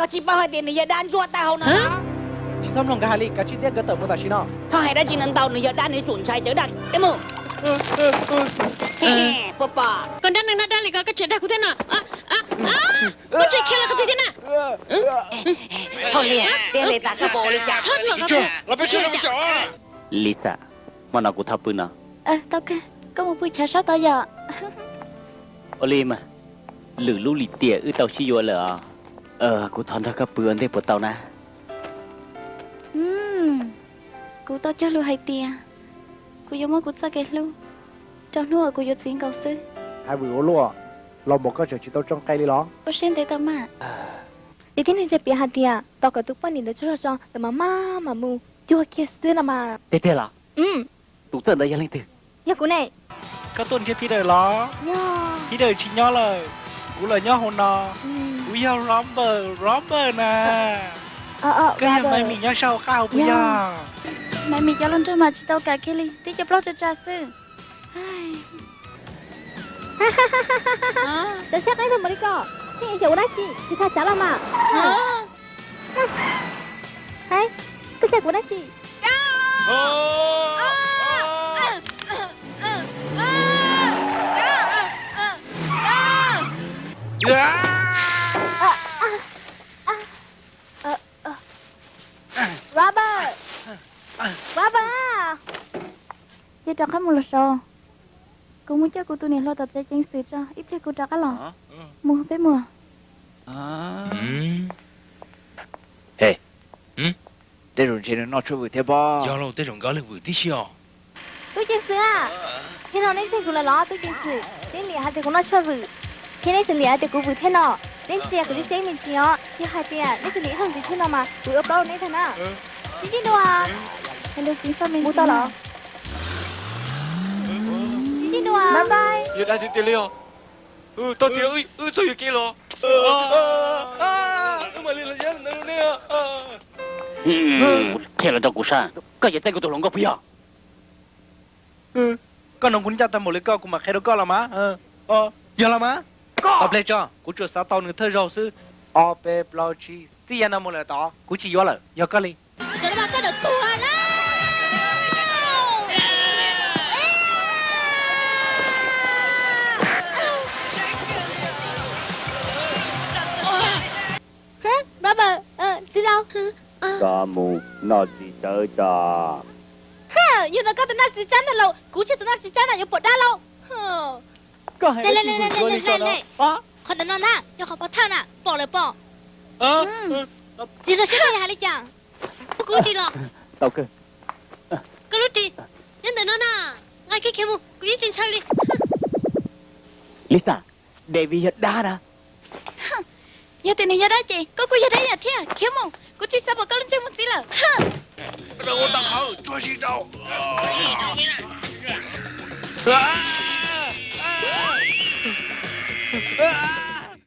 Tsis paub hais tias nws yog dab ntsuab tag hauv no. Tsis txhob mloog nkawd hais li, kav tsij thiab nkawd tawm mus tam sim no. Txhob hais dab tsi ntau ntau, nws yog dab nws yuav tsum ntshai cawv daj. Peb mus. Pos pos. Koj dab neeg dab dab li ko, koj tseem dag kuv thiab no. Koj tseem khiav los qhov twg thiab na? Txhob li, tiag li tas koj puas ua li cas? Lisa, hmo no kuv thov pw no. Tau kawg, koj mus pw chav sab tod yom. Ua li mas, lwm lub lim tiam wb tau sib yuav lawm os. Kuv thov nrog koj pw ua ntej puas tau na? Kuv tau cog lus hais tias kuv yuav muab kuv txoj kev hlub rau hnub uas kuv yuav txiv nkaus xwb. Hais vwm ua luaj, los mus koj tseem tsis tau tso nqe li los? Ua siab ntev tau mas. Ces tib neeg ntse piav hais tias tos kom tus poj niam ntawd tsaug zog tso, ntawd mas maj mam mus cuag kiag xwb no mas. Tiag tiag los? Tus txawj ntawd yog leej twg? Yog kuv ne. Koj tuaj nrhiav Peter los? Peter tsis nyob lawm, kuv los nyob hauv no. Kuv yog Robert, Robert na. Koj yog Maiv Mis nyob sab hauv qab hauv puas yog? Maiv Mis cov hluas nraug mas tsis tau kam kiag li, tib co plaub tsa tsa xwb. Cov sab qeeb tag npaum li ko, thiaj xyaum ua dab tsi, tsis txhob xav los mas. Hais, koj xyaum kuv dab tsi? Robert, Robert, cia rov qab mus los saud. Kuv mus coj kuv tus niam hluas tom tsev ceev xwm tso, ib pliag kuv rov qab los. Mus, peb mus. Tej zaum ntshe nws noj tshuaj vwm thiab pob. Yog lauj, tej zaum nkawd leej vwm tib si os. Tub ceev xwm, thiab no neb ntseeg kuv lawm los tub ceev xwm? Neb liam hais tias kuv noj tshuaj vwm, thiab neb tseem liam hais tias kuv vwm thiab no. Neb ntsia kuv tib tseeb me ntsis os, yog hais tias neb tseem liam ib zaug ntxiv thiab no mas kuv yuav ua plaub rau neb tag na. Tsis ntsib dua. Mus tau los? Tsis ntsib dua. Bye bye. Yog dab tiag tiag li os. Tau txiv, wb txog yuav kev los. Qhia los rau kuv saib, koj yog Txeeb kuv tus hluas nkauj puas yog? Koj noog kuv ncaj tag npaum li koj kuv mam qhia rau koj los mas. Yog los mas. Ob pleg tso, kuv tsuas xav tau nws thawj zaug xwb. Ob peb plaub tsib, txij yam no mus lawm tod kuv tsis yuav lawm, yog koj li. Robert, txiv laus. Koj mus noj txiv tsawb tso. Yog ntawm koj tus noj txiv tsawb ntag lauj, kuv tsis tus noj txiv tsawb na, yuav pom dab lauj. Qhov ntawm no na yog qhov pov thawj na, pom lawm pom. Yog no seb koj yuav hais li cas. Kuv ris los. Koj lub ris nyob ntawm no na, nqa kiag khiav mus, kuv yeej tsis ntshaw li. Lisa, David yog dab na. Yog tias nws yog dab ces koj kuj yog dab yam thiab, khiav mus, kuv tsis xav pom koj lub ntsej muag txiv lawm.